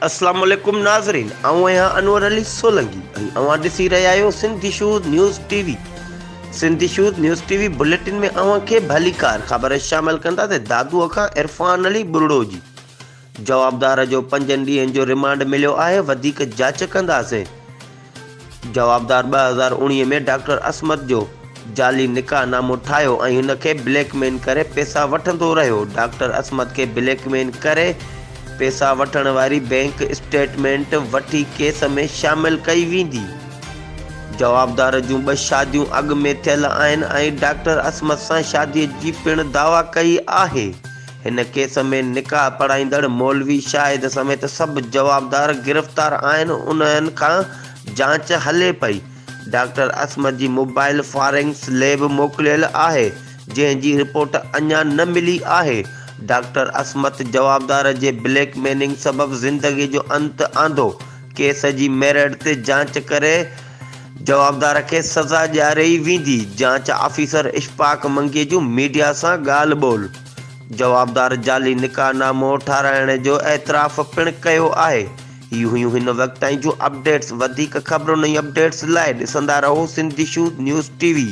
اسلام عليڪم ناظرين آئون آهيان انور علي سولنگي ۽ اوهان ڏسي رهيا آهيو Sindh issues news T V Sindh issues news T V bulletin ۾ اوهان کي ڀليڪار خبر شامل ڪنداسين دادوء کان عرفان علي ٻرڙو جي جوابدار جو پنجن ڏينهن جو رمانڊ مليو آهي، وڌيڪ جاچ ڪنداسين. جوابدار 2019 ۾ ڊاڪٽر عصمت جو جعلي نڪاح نامو ٺاهيو ۽ هن کي بليڪ مين ڪري پئسا وٺندو رهيو، ڊاڪٽر عصمت کي بليڪ مين ڪري پئسا وٺڻ واري بئنڪ اسٽيٽمينٽ وٺي ڪيس ۾ شامل ڪئي ويندي. جوابدار جون ٻه شاديون اڳ ۾ ٿيل آهن ۽ ڊاڪٽر عصمت سان شادي جي پڻ دعويٰ ڪئي آهي. هن ڪيس ۾ نڪاح پڙهائيندڙ مولوي شاهد سميت سڀ جوابدار گرفتار آهن انهن کان جاچ هلي پئي، ڊاڪٽر عصمت جي موبائل فارينڪس ليب موڪليل آهي جنهن جي رپورٽ اڃا نه ملي آهي، ڊاڪٽر عصمت جوابدار جي بليڪ ميننگ سبب زندگي جو انت آندو، ڪيس جي ميرٽ تي جاچ ڪري جوابدار کي سزا ڏياري ويندي، جاچ آفيسر اشفاق منگي جون ميڊيا سان ڳالهه ٻولهه، جوابدار جعلي نڪاح نامو ٺاهرائڻ جو اعتراف پڻ ڪيو آهي، هي هيون هن وقت تائين جون اپڊيٽس، وڌيڪ خبرن ۽ اپڊيٽس لاء ڏسندا رهو Sindh issues news T V.